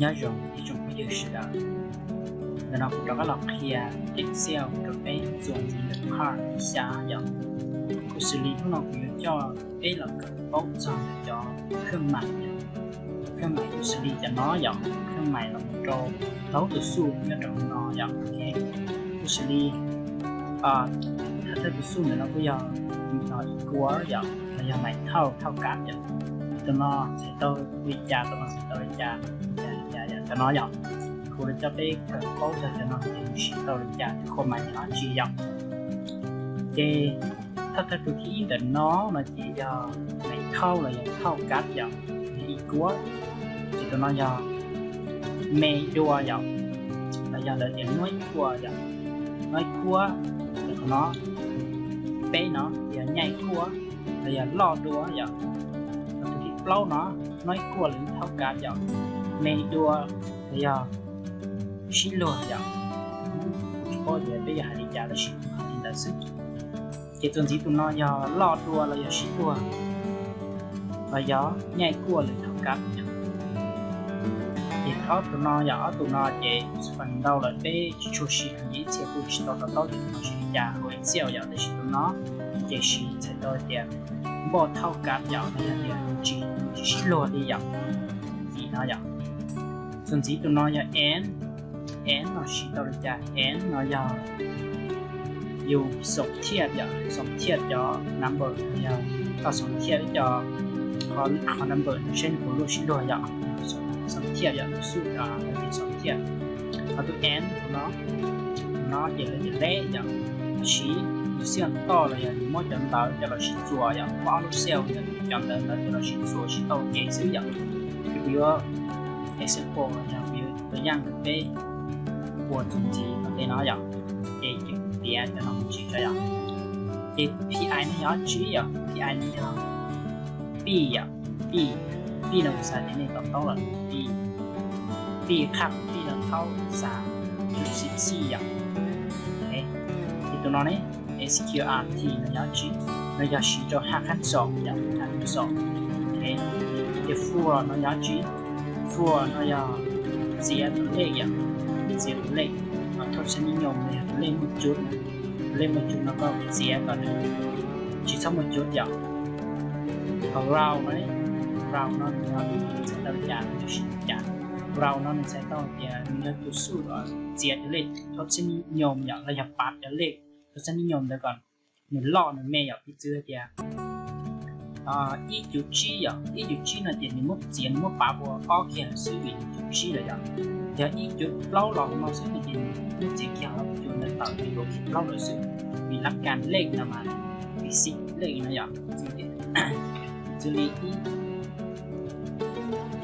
Nyob zoo ib tsoom phooj ywg sawv daws, ntawm no kuv rov qab los qhia Excel rau peb txuas ntxiv ntawm part xya yom. Kuv xws li hnub no kuv yuav coj peb los kawm paub txog ntawm cov khab mais yom. Khab mais kuv xws li cov no yom, khab mais los mus rau plaub tus xuj nyob rau hauv no yom. Kuv xws li thawj thawj tus xuj ntawm no kuj yog tus no equal yom, los yog mais thauj, thauj kav yom. Tus no txhais tau li cas, tus no txhais tau li cas, li cas li cas yom, cov no yom. Kuv los coj peb kawm paub txog cov no ces nws siv tau li cas, qhua mais yog dab tsi yom. Ces thawj thawj tus thib ib ntawm no no ces yog mais thauj los yog thauj kav yom, equal. Ces tus no yog me dua yom, los yog lawv tias nuaib kua yom, nuaib kua. Qhov no peb no yog nyaij kua los yog loj dua yom. Tus thib plaub no nuaib kua los yog thauj kav yom, me dua los yog sib luag yom. Tsis paub tias peb yuav hais li cas tab sis hais li ntawd xwb. Ces txuas ntxiv tus no yog loj dua los yog sib luag los yog nyaij kua los yog thauj kav yom. Ces ob tus no yog ob tus no ces feem ntau lawm peb tsis tshua siv heev, ib txhia kuj tsis tau to taub tias tus no siv li cas hauv Excel yom, tab sis tus no ces siv txhais tau tias npauj thauj kav yom, los yog tias tsis, tsis sib luag li yom. Ntxiv no yom. Txuas ntxiv tus no yog and, and no siv tau li cas, and no yog yus xoom thiaj yom, xoom thiaj cov number, yog tau xoom thiaj ib co qhov number saib nws puas luaj sib luag yom, xoom thiaj yom, tus xuj yog xoom thiaj. Ho tus and no, no ces lawv tias lej yom, siv tus xiaj toj los yog yus muab cov ntawv coj los sib txuas yom, muab ob lub cell yom, cov ntawv ntawd coj los sib txuas sib tau ces xwb yom. Ces kuv yuav example los yog kuv yuav tus yaj rau peb ua txuas ntxiv tom ntej no yom. Ces kuv piav cov no mus tsis tso yom. Ces pi no yog dab tsi yom, pi no yog pij yom, pij, pij no kuv xav tias nej to taub lawm, pij, pij qhaj pij no thaub xav tus xim xij yom. Ces tus no ne, sqrt no yog dab tsi? No yog siv rau haj khab xom yom, haj khab xom. Ces floor no yog dab tsi? Floor no yog txiav tus lej yom, txiav tus lej. Thauj txhab nib nyoos no yog tus lej muaj cuv, tus lej muaj cuv no koj txiav kom nws tsis txhob muaj cuv yom. Ho round no, round no nws yog txhais tau li cas, nws siv li cas? Round no nws txhais tau tias nws yog tus xuj uas txiav tus lej thauj txhab nib nyoos yom, los yog pav cov lej thauj txhab nib nyoos ntawd kom nws loj nws me yom. Piv txwv hais tias ib cuv tsib yom, ib cuv tsib no ces nws muab txiav, nws muab pav ua ob kiag lawm xwb vim nws cuv tsib lawm yom. Yog ib cuv plaub los no xwb no ces nws muab txiav kiag hauv cuv ntawd tawm nws yuav kiag plaub lawm xwb, vim lab kas lej no mas, vim xim lej no yom. Xws li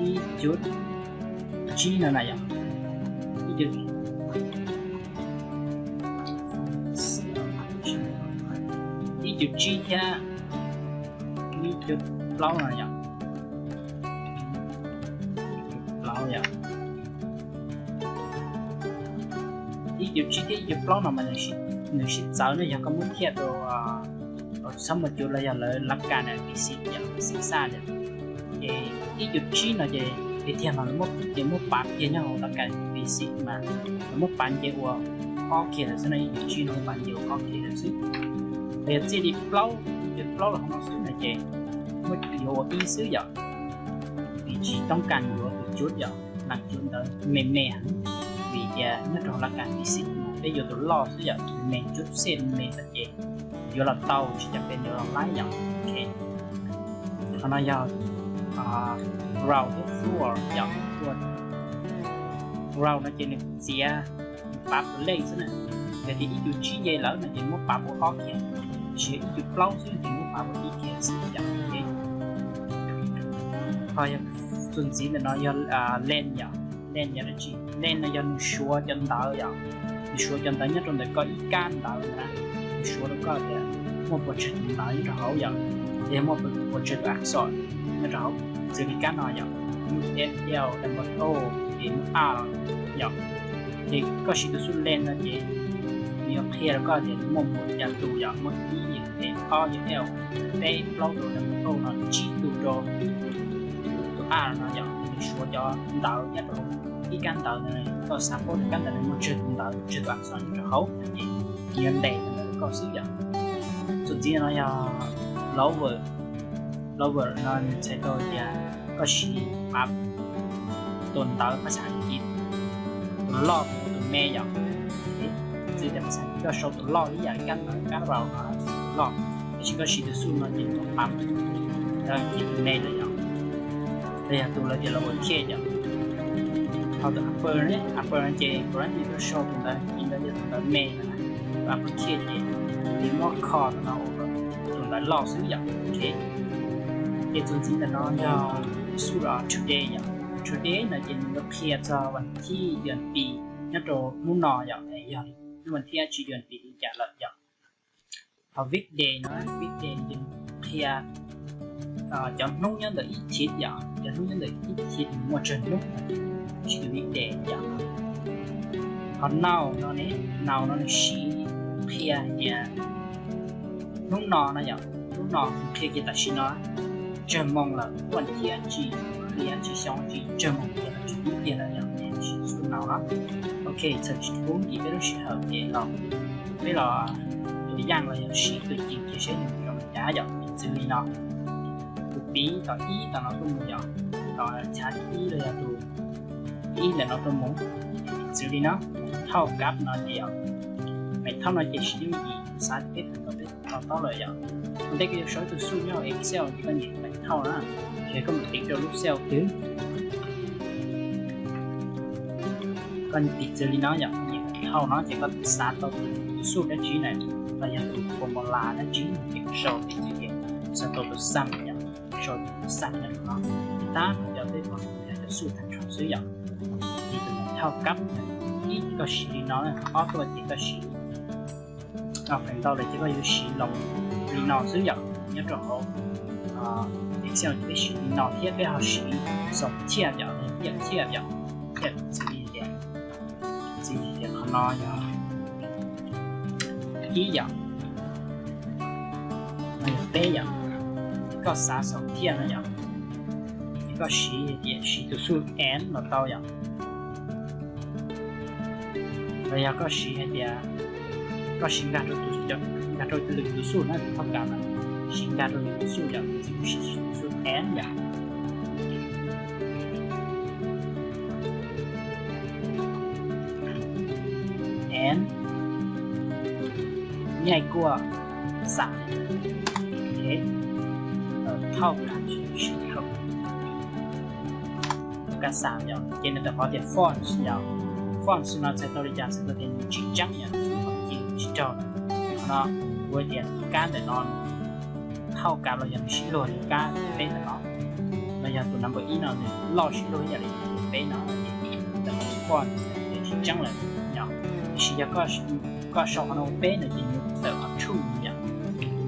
ib cuv tsib no na yom, ib cuv, ib cuv tsib thiab ib cuv plaub no yom, plaub yom. Ib cuv tsib thiab ib cuv plaub no mas nws sib txawv ne, yog koj muab thiaj rau txhob muaj cuv los yog lawv lab kas na vim xim yom, xim xaj yom. Ces ib cuv tsib no ces tiag tiag mas lawv muab, ces muab pav kiag nyob hauv lab kas vim xim mas lawv muab pav nce ua ob kiag lawm xwb no, ib cuv tsib no muab pav nce ua ob kiag lawm xwb. Los yog txij li plaub, ib cuv plaub los hauv no xwb no ces muab yuav ua ib xwb yom, vim tsis toob kas yuav tus cuv yom, leej cuv ntawd me me heev, vim tias nyob rau hauv lab kas vim xim peb yuav tus loj xwb yom, me cuv xej me no ces yuav los tau, tsis cam pes yuav los laib yom. Qhov no yog round thiab floor yom. Round no ces nws txiav, nws pav tus lej xwb na. Yog tias ib cuv tsib nce lawm no ces muab pav ua ob kiag, tiam sis ib cuv plaub xwb ces muab pav ua ib kiag xwb yom. Ho yog txuas ntxiv ntawm no yog length yom. Length yog dab tsi? Length no yog nws suav cov ntawv yom, nws suav cov ntawv nyob rau ntawm koj ib kab ntawv na, nws suav rau koj tias muaj puas tsawg tus ntawv nyob rau hauv yom, yog muaj puas tsawg tus axon nyob rau hauv. Xws li kab no yom, muaj F L, muaj O, ces muaj A yom. Ces koj siv tus xuj length no ces nws yuav qhia rau koj tias nws muaj mus cas tus yom, muaj ib yog F, ob yog L, peb plaub tus, O no tsib tus rau tus tab no yog nws suav cov ntawv nyob rau ib kab ntawv no, koj xav paub tias kab ntawv no muaj tsawg tus ntawv, tsawg tus accent nyob rau hauv, ces nws yuav ntes tus ntawv rau koj xwb yom. Txuas ntxiv no yog lower. Lower no nws txhais tau tias koj siv pab tus ntawv phas xas As kiv, tus loj tus me yom. Txwv tias phas xas As kiv koj sau tus loj ib yam li kab ntawv kab raus no, loj, tiam sis koj siv tus xuj no ces tus pab, ces tus me lawm yom. Los yog tus lawv tias lower case yom. Ho tus upper ne, upper no ces kuv lab nws tuaj sau tus ntawv, tus ntawv yog tus ntawv me na, tus upper case ces nws muab kho tus no ua tus ntawv loj xwb yom. Ces txuas ntxiv ntawm no yog xuj los today yom. Today no ces nws yuav qhia txog vas thib yuam tis nyob rau hnub no yom, yog hnub vas thib dab tsi yuam tis li cas lawm yom. Ho weekday no, weekday ces qhia cov hnub nyob ntawm ib thib yom, cov hnub nyob ntawm ib thib muaj tsawg hnub, siv tus weekday yom. Ho now no ne, now no nws siv qhia hais tias hnub no no yom, hnub no qhia kiag tam sim no, tsawg moos lawm, hnub vas thib dab tsi, hnub vas thib dab tsi, xyoo dab tsi, tsawg moos kiag lawm, tsis ib tiag lawm yom, siv xuj now no. Ok, txhawm tsis pub nkim peb lub sij hawm ces los peb los tua yaj los yog siv tus ceem kiag seb nws zoo li cas yom, piv txwv li no. Kuv piv tom ib tom no tuaj mus yom, tom chav ib los yog tus ib ntawm no tuaj mus, piv txwv li no. Thauj kab no ces yom, method no ces siv yooj yim, xav peb feem ntau peb to taub lawm yom. Ua ntej koj yuav sau ib tug xuj nyob hauv Excel ces koj nyem method na, ces koj mus tiv rau lub cell twg, koj piv txwv li no yom, nyem method no ces koj xav tau tus xuj dab tsi na, los yog tus formula dab tsi ces koj sau piv txwv tias xav tau tus sum yom, sau tus sum no, tab cov peb pom yog cov xuj tag nrho xwb yom. Ces tus method kab ib koj siv li no, ob tuaj ces koj siv, feem ntau lawm ces koj yuav siv los li no xwb yom. Nyob rau hauv Excel peb siv li no thiab peb ho siv xoom thiaj yom, thiaj thiaj yom, thiaj txwv li tias, txwv li tias qhov no yog ib yom, no yog peb yom. Koj xav xoom thiaj no yom, koj siv hais tias siv tus xuj and los tau yom. Los yog koj siv hais tias koj siv nkag rau, nkag rau lwm tus xuj na, tus thauj kab na, siv nkag rau lwm tus xuj yom, tsis siv tus xuj and yom. And nyaij kuaj xam, thauj kab siv, thauj kab xam yom, ces nws tawm qhov tias fonts yom. Fonts no txhais tau li cas? Txhais tau tias nws tsis tseeb yom, qhov tsis raug. Qhov no kuv tias kab ntawm no thauj kab los yog nws sib luag li kab peb ntawm no, los yog tus number ib no nws loj sib luag ib yam li tus peb no, ces ntawm fonts ces tsis tseeb lawm yom. Tiam sis yog koj sau qhov no ua peb no ces nws tawm qhov true yom.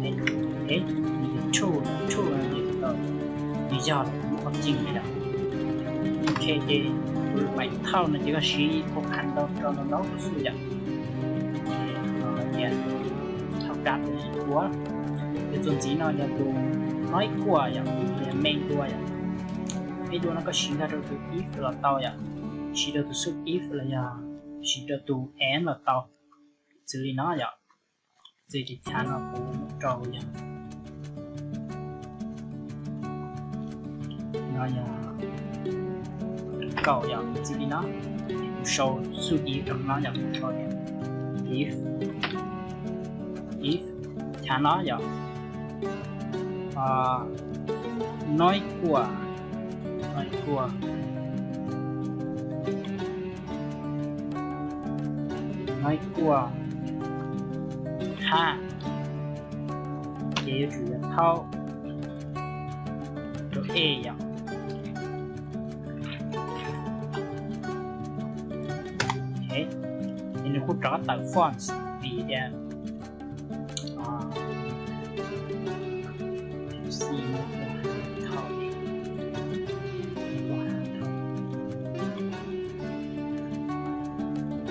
Nws yog true, true no ces nws yog lawm, muaj qhov tseeb li yom. Ok, ces tus method no ces koj siv ua phav ntau rau ntau tus xuj yom. Ces thauj kab ua, ces txuas ntxiv no yog tus noib kuaj yom, tus main dua yom. Main dua no koj siv nkag rau tus if los tau yom, siv rau tus xuj if los yog siv rau tus and los tau, txwv li no yom. Txwv li chav no kuv rau yog, no yog kaum yom, txwv li no. Kuv sau xuj if rau no yom, kuv sau tias if, if chav no yom, noib kuaj, noib kuaj, noib kuaj hab, ces yuav tsum yog thaub rau e yom. Ces nws kuj rov tawm fonts vim tias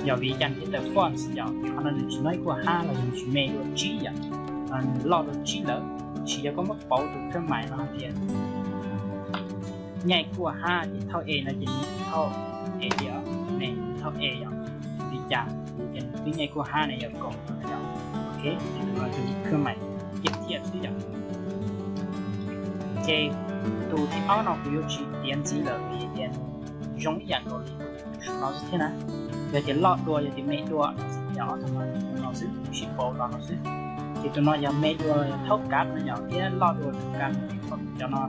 yog vim cas thiaj tawm fonts yom, qhov no nws tsis noib kuaj hab los yog nws tsis me dua tsib yom, nws loj dua tsib lawm. Tiam sis yog koj muab pauv tus khab mais no hais tias nyaij kuaj hab ces thauj e no ces nws thauj e li, nws thauj e yom. Li cas ces nws twb nyaij kuaj hab ne yom, kaum yom. Ok, ces tus no tus khw maim tiaj thiaj xwb yom. Ces tus thib ob no kuv yuav tsis piav ntxiv lawm vim tias nws zoo ib yam nkaus li tus saum no xwb thiab na. Yog tias loj dua yog tias me dua no xwb, yog ob tug no, tus no xwb, sib pauv los no xwb. Ces tus no yog me dua yog thaub kav no yom, thiab loj dua tus kav no. Cov no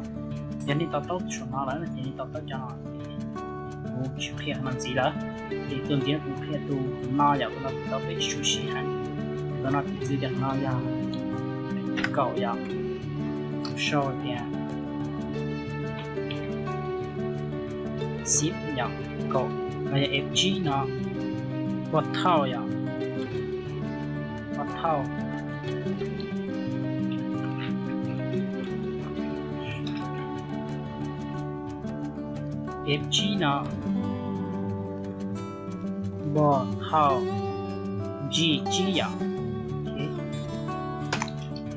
yog nej to taub saum no lawm no ces nej to taub cov no, kuv tsis qhia no ntxiv lawm. Ces tus ntxiv no kuv qhia tus no yom, tus no kuv tau peb tsis tshua siv heev. Tus no tus txwv tias no yog kaum yom, sau tias xib yom, kaum, no yog F tsib no, npoj thauj yom, npoj thauj. F tsib no, npoj thauj G tsib yom.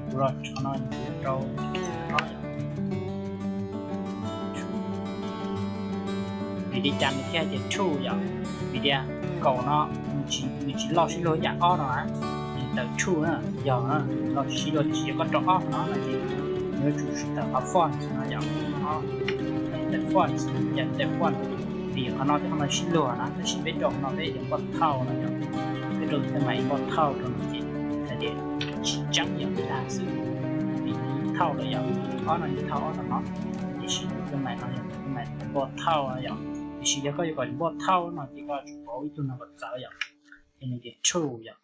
Kuv los tso no rau, vim li cas nws thiaj hais tias two yom? Vim tias kaum no nws tsis loj sib luag yam ob no na, nws tawm two na, yog na, loj sib luag, tiam sis yog koj rau ob no no ces nws yuav tsum tawm qhov false no yom, tawm false, yog tawm false, vim qhov no thiab qhov no sib luag na, tab sis peb rau qhov no peb yuav npoj thauj no yom, peb rau tus khw maim npoj thauj rau no ces hais tias tsis tseeb yom, dag xwb, vim nws yeej thauj lawm yom, ob no yeej thauj ob no no, tiam sis tus khw maim no yog tus khw maim npoj thauj no yom, tiam sis yog koj yuav kom npoj thauj no ces koj tsum pauv ib tug no kom txawv yom, ces nws tias two yom,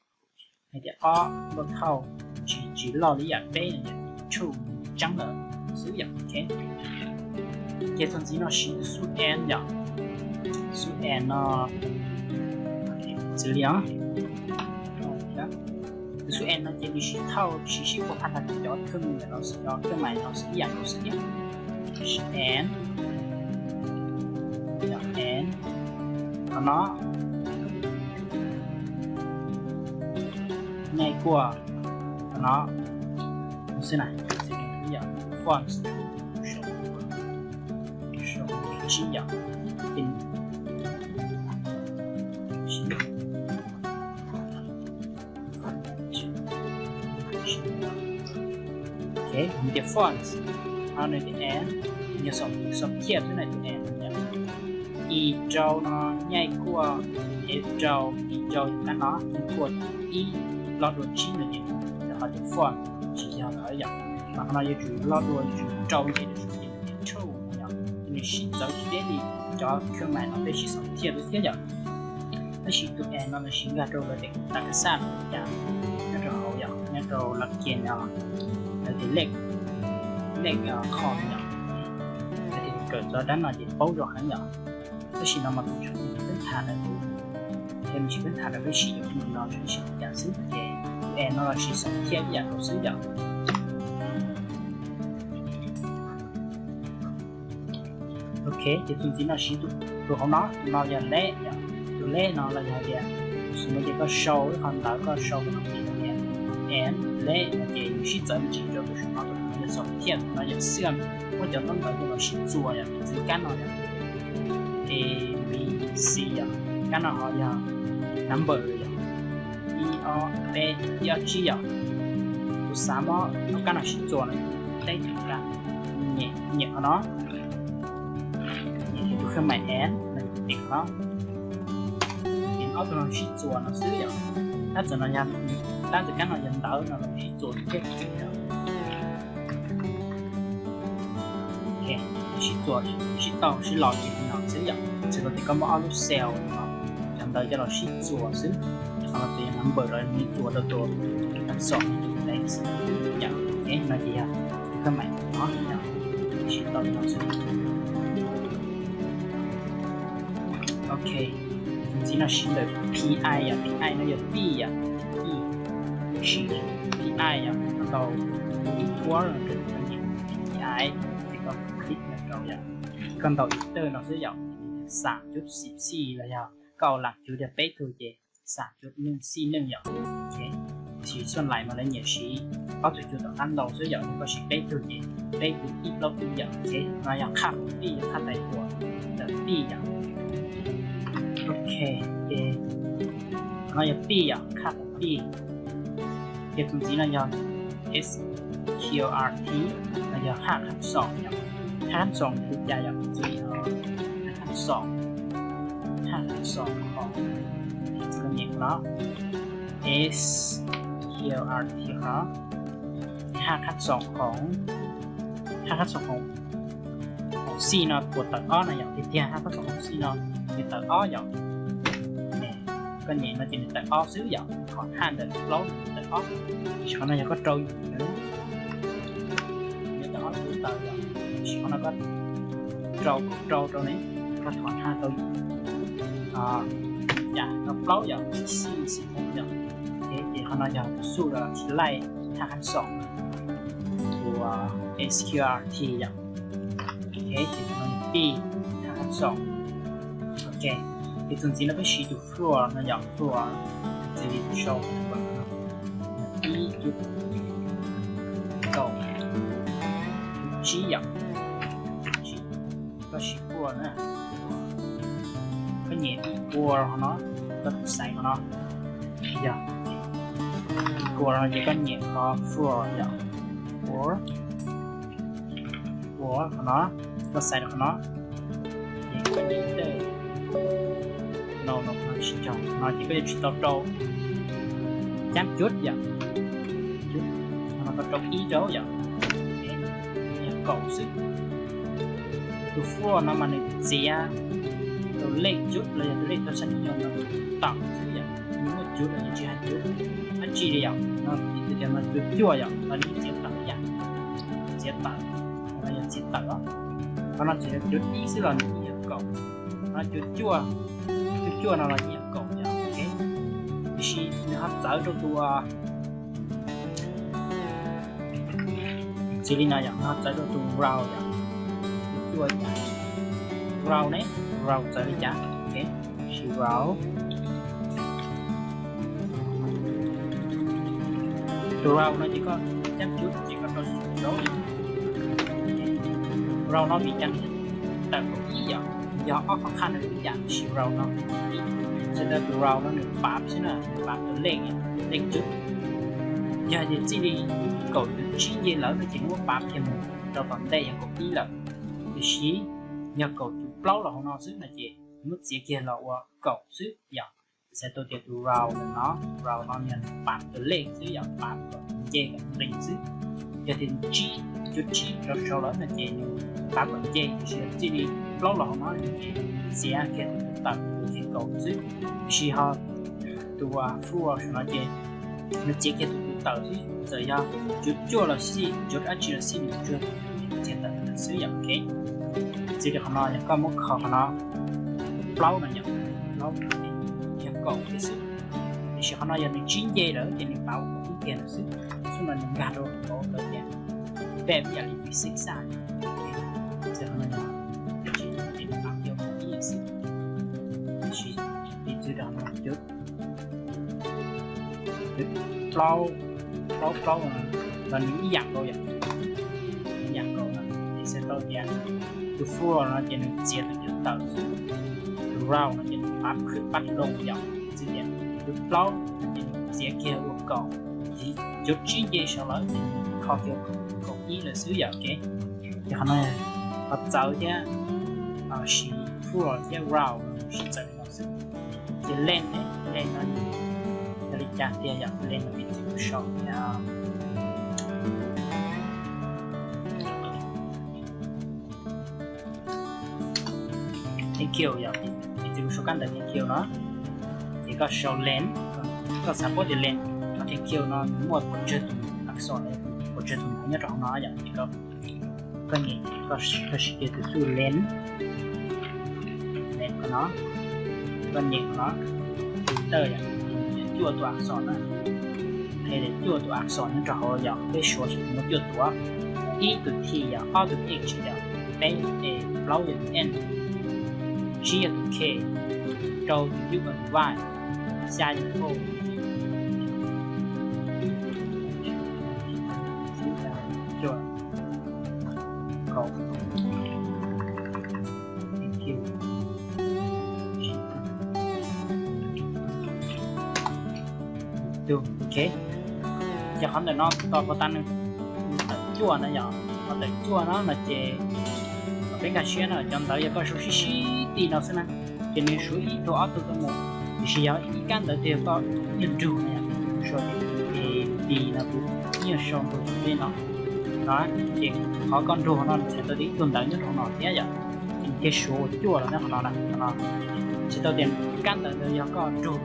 hais tias ob npoj thauj tsis, tsis loj li yam peb no, two tseeb lawm xwb yom. Ok, ces txuas ntxiv no siv tus xub N yom, xub N no, txwv li os. Tus xub N no ces nws siv thauj, siv sib puas phaj tag cov khw maim no xwb, cov khw maim no xwb ib yam nkaus xwb thiab. N, N, qhov no, nyaij kuaj, qhov no xwb na, yog fonts, tsib yom, ok, nws tias fonts, ho nws tias N, yog xom thiaj xwb na, tias N, E rau no, nyaij kuaj, F rau, E rau kab no, nyaij kuaj ib, loj dua tsib no ces, qhov tias fonts tsis yog lawm yom, mas qhov no yuav tsum loj dua, yuav tsum rau ntxiv rau saum ces nws tias two no yom, ces nws sib txawv tsis deb li cov khw maim no peb siv xom thiaj lawm thiab yom. Tab sis tus N no nws siv nkag rau lawv tias tas kas xaj no cas nyob rau hauv yom, nyob rau lawv kiag no, lawv tias lej, lej qhov yom, lawv tias kawm txog dab no ces paub zoo heev yom. Tab sis no mas kuv tseem tsis pheej tham lawm, tseem tsis pheej tham lawm, peb siv yus no tseem siv cas xwb ces tus N no los siv xom thiaj ib yam nkaus xwb yom. Ok, ces tus ntxiv no siv tus hauv no, tus no yog lej yom, tus lej no los yog hais tias, xws li tias koj sau ib qho ntawv, koj sau ib qho ntawv tias N lej no ces nws sib txawv me ntsis rau tus saum no, tus no yog xom thiaj, tus no yog xwb, muab cov ntaub ntawv coj los sib txuas yom, tus txwv kab no yom, A B C yom, kab no ho yog number yom, ib ob peb, ib ob tsib yom. Kuv xav muab kab no sib txuas no, teb, nyem qhov no, nyem tus khw maim N no, nyem qhov no, ces ob tug no sib txuas no xwb yom. Tab txawm no yog, tab txawm kab no yog ntawv no los sib txuas thiab yom. Ok, sib txuas, sib tau sib los ces li no xwb yom. Txawm tias koj muab ob lub cell no, cov ntawv coj los sib txuas xwb, qhov no tus yog number los nws txuas rau tus answer, tus text yom. Ok, no ces yog tus khw maim no yom, sib tau li no xwb. Ok, tus ntxiv no siv ntawm P I yom, P I no yog P yom, P, siv P I yom, koj ntaus P I, ces koj click no rau yom, koj ntaus enter no xwb yom, xam cuv xim xij los yog koj lam cuv tias peb tug ces xam cuv neej xij neej yom. Ok, Tsis xuaj lais mas lawv nyiam siv ob tug cug tom qab ntau xwb yom, yog koj siv peb tug ces peb tug ib plaub ib yom. Ces no yog qhaj pij, yog qhaj tais uas ntawm pij yom. Ok, ces no yog pij yom, qhaj pij. Ces tus ntxiv no yog sqrt, no yog haj khab xoom yom. Haj khab xoom li cas yom? Tus ntxiv no haj khab xoom, haj khab xoom qhov, koj nias no, sqrt qhov, haj khab xoom khoom, haj khab xoom khoom, khoom xij no puas tawm ob no yom? Tiag tiag, haj khab xoom khoom xij no nws tawm ob yom. Koj nias no ces nws tawm ob xwb yom, qhov haj ntawm plaub nws tawm ob. Tiam sis qhov no yog koj rau yim, nws tawm ob tus tawm yom. Tiam sis qhov no koj rau, rau rau ne, koj thov haj rau yim, cas no plaub yom, xij xij yom. Ces qhov no yog tus xuj los sis laij haj khab xoom, tus sqrt yom. Ces no yog pij, haj khab xoom. Ok, ces tus ntxiv no peb siv tus floor no yom, floor, tus ntxiv sau ib, tus kaum, tus tsib yom. Koj siv floor na, koj nias floor qhov no, koj tus xaiv qhov no, yog floor no ces koj nias qhov floor yom, floor, floor qhov no, koj xaiv qhov no, ces koj nias enter. No, no, no tsis tau, no ces koj yuav tsum tau rau cab cuv yom, no koj rau ib rau yom, yog kaum xwb. Tus floor no mas nws txiav tus lej cuv los yog tus lej tau sab nyob no tawm xwb yom, nws muaj cuv los nws tsis hais cuv dab tsi li yom. No piv txwv tias no cuv cuaj yom los nws txiav tawm ib yam, txiav tawm, no yog txiav tawm os. Qhov no txiav cuv ib xwb los nws yeej yog kaum, no cuv cuaj, cuv cuaj no los yeej yog kaum yom. Tiam sis nws ho txawv rau tus, txiv li no yom, nws ho txawv rau tus row yom, cuv cuaj yom. Row ne, row txawv li cas? Siv row. Tus row no ces koj cab cuv ces koj rau row. Row no vim cas tawm kaum ib yom, yog ob qhov qhaj no ib yam, siv row no. Txhais tau tus row no nws pav xwb na, nws pav tus lej, lej cuv. Yog tias txij li kaum tus tsib nce lawm no ces nws muab pav kiag mus rau tom ntej yog kaum ib lawm. Tiam sis yog kaum tus plaub los hauv no xwb no ces nws muab txiav kiag los ua kaum xwb yom. Txhais tau tias tus row no, row no yog nws pav tus lej xwb yom, pav kom nce kom nqis xwb. Yog tias tsib, cuv tsib rau saud lawm no ces nws pav kom nce, tiam sis txij li plaub los hauv no ces txiav kiag tus tawm tus ces kaum xwb. Tiam sis ho tus floor no ces nws txiav kiag tus tawm xwb, txawm yog cuv cuaj los xij, cuv dab tsi los xij nws tsuas txiav tawm xwb yom. Ok, txij li qhov no yog koj muab kho qhov no, plaub no yog, plaub yog kaum kiag xwb. Tiam sis qhov no yog nws tsib nce lawm ces nws pav ua kaum ib kiag lawm xwb. Xwb no nws nkag rau hauv lawv tias peb ib yam li six xwb. Txij qhov no yog, ces nws pav kiag ua kaum ib xwb. Tiam sis piv txwv rau qhov no cuv plaub, plaub plaub los nws ib yam nkaus yom, ib yam nkaus no. Ces txhais tau tias tus floor no ces nws txiav tus cuv tawm xwb, tus row no ces nws pav khwb pab loo yom. Txij tias tus plaub no ces nws txiav kiag ua kaum, ces cuv tsib nce saud lawm ces nws kho kiag kaum ib lawm xwb yom. Ok, ces qhov no qhov txawv thiab siv floor thiab row siv txawv li no xwb. Ces length, length no yog li cas tiag yom? Length no piv txwv kuv sau tias thank you yom, piv txwv kuv sau kab ntawv thank you no. Ces koj sau length, koj xav paub tias length qhov thank you no muaj pes tsawg tus axon, pes tsawg tus nyob rau hauv no yom. Ces koj, koj nias, koj siv kiag tus xuj length, length qhov no, koj nias qhov no, enter yom, cuaj tus axon na. Qhia tias cuaj tus axon nyob rau hauv yog peb suav tsis muaj cuaj tus, ib tus T yom, ob tus H yom, peb A, plaub yog tus N, tsib yog tus K, rau tus U, xya yog tus O, Thank you. Ib tug, ok. Ces qhov ntawm no tos puas tas nws tawm cuaj no yom, qhov tawm cuaj no no ces peb nkag siab no cov ntawv yog koj suav sib sib ti no xwb na, ces nws suav ib tug ob tug tuaj mus, tiam sis yog ib kab ntawv twg yog koj nrug no yom, suav ti no kuv nyiaj sau nrug tej no no, ces qhov koj nrug no txhais tau tias ib tug ntawv nyob rau no thiab yom, ces thiaj suav ua cuaj los ne qhov no na, qhov no txhais tau tias kab ntawv ntawd yog koj nrug,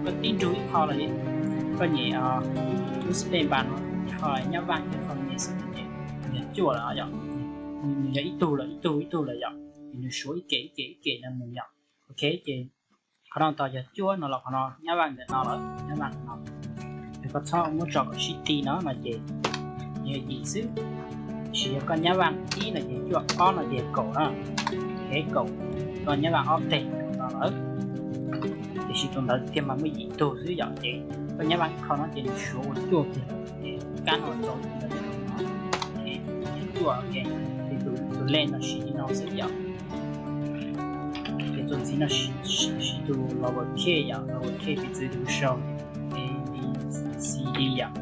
koj tib nrug ib qho los koj nyem lub space bar no ib qho nyab vaj ib qho nyem xwb ces yog cuaj lawm yom, nws yog ib tug lawm ib tug ib tug lawm yom, ces nws suav ib kem ib kem ib kem no mus yom. Ok, ces qhov no tos yog cuaj no los qhov no nyab vaj ntawm no lawm, nyab vaj no. Yog koj txhob muab tso kom sib ti no no ces nws yog yim xwb, tiam sis yog koj nyab vaj ib no ces cuaj, ob no ces kaum na, ok, kaum, koj nyab vaj ob teg no lawm, tiam sis tus ntawd tiag mas muaj yim tug xwb yom, ces koj nyab vaj ib qho no ces nws suav ua cuaj tiag, ces kab no tau tus ntawd no, cuaj, ok, ces tus lej no siv li no xwb yom. Ces txuas ntxiv no siv tus lower case yom, lower case piv txwv tus sau A B C D yom,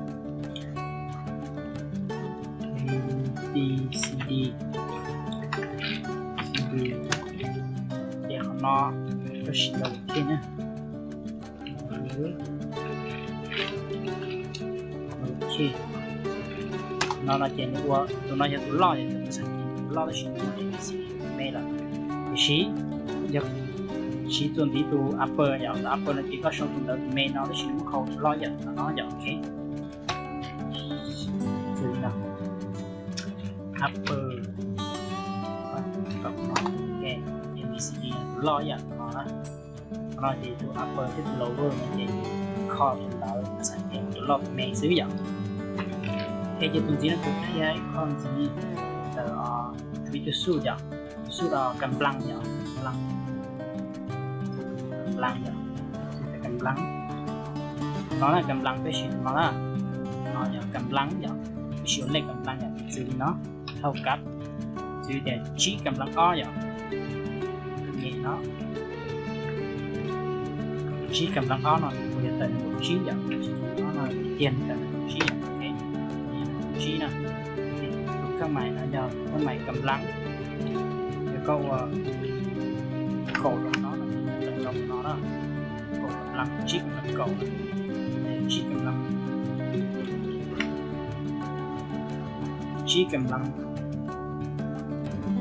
A B C D, C D, ces qhov no koj siv lower case na. Ok, no no ces nws ua, tus no yog tus loj, yog tus loj tab sis nws muaj A B C D me lawm. Tiam sis yog siv txuas ntxiv tus upper yom, tus upper no ces koj sau tus ntawv tus me no tab sis nws muab khau tus loj yom, no yom, ok. Upper, ok, A B C D tus loj yom, no na. Qhov no ces tus upper thiab tus lower no ces kho tus ntawv txhais tias tus loj tus me xwb yom. Es ces tus ntxiv no kuv qhia ib qho ntxiv ntawm tshuav ib tug xub yom, tus xub no kam nplas yom, kam nplas, kam nplas yom, kam nplas. No na kam nplas peb siv tus no na, no yog kam nplas yom, peb siv ua lej kam nplas yom, piv txwv li no, thauj kab, piv txwv tias tsib kam nplas ob yom, nyem no, tsib kam nplas ob no kuv yog tawm nws ua tsib yom, tsib kam nplas ob no tiag nws tawm nws ua tsib yom, ok, tsib na. Tus khab mais no yog khab mais kam nplas, yog koj ua kaum rau no, tawm rau no na, kaum kam nplas, tsib kam nplas kaum, tsib kam nplas, tsib kam nplas,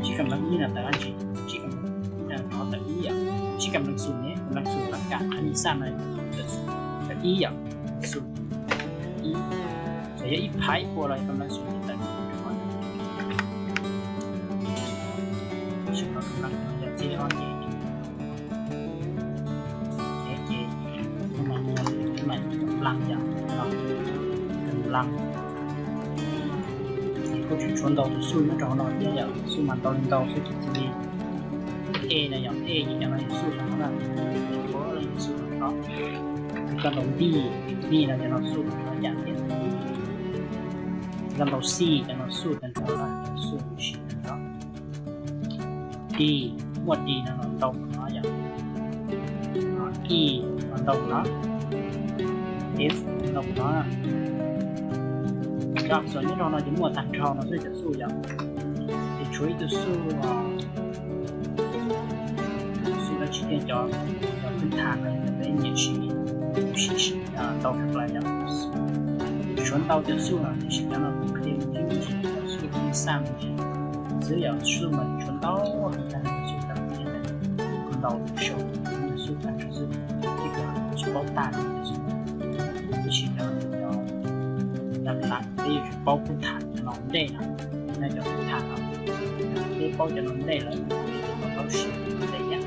tsib kam nplas ib no tawm dab tsi? Tsib kam nplas ib no tawm ib yom, tsib kam nplas xum ne, kam nplas xum laj kam qhov nyuag xaj no tawm ib yom, xum ib, txawm yog ib phav ib pua los kam nplas xum tawm ib, kam nplas yog txij li ob ces ces ces mas kam nplas yom, kam nplas. Ces koj tseem tshuav ntau tus xub nyob rau hauv no thiab yom, xub mas ntau li ntau xwb ces cia li E no yom, E ces cov no yog xub rau no na, ua xub rau no. Koj ntaus D, D no cov no xub rau no yam thiab. Koj ntaus C cov no xub tag nrho na, xub sim tag nrho. D, muaj D no los ntau no yom. E los ntau no, F ntau no. Cov xub nyob rau no ces muaj tag nrho no xwb cov xub yom. Ces tshuav ib tug xub, xub dab tsi thiab, cov, cov phwb tham no peb nyiam siv, siv ntau tshaj plaws yom. Tshuav ntau cov xub no tiam sis cov no kuv qhia me ntsis me ntsis cov xub me xaj me ntsis xwb yom, xub mas tshuav ntau heev tag, xub tau tias ntau sau xub tag nrho xwb, ces koj tsis paub tag xub. Tiam sis cov, cov, cov lam peb yuav tsum paub phwb tham cov no ua ntej no, no cov phwb tham no, peb paub cov no ua ntej lawm, peb paub siv ua ntej yom.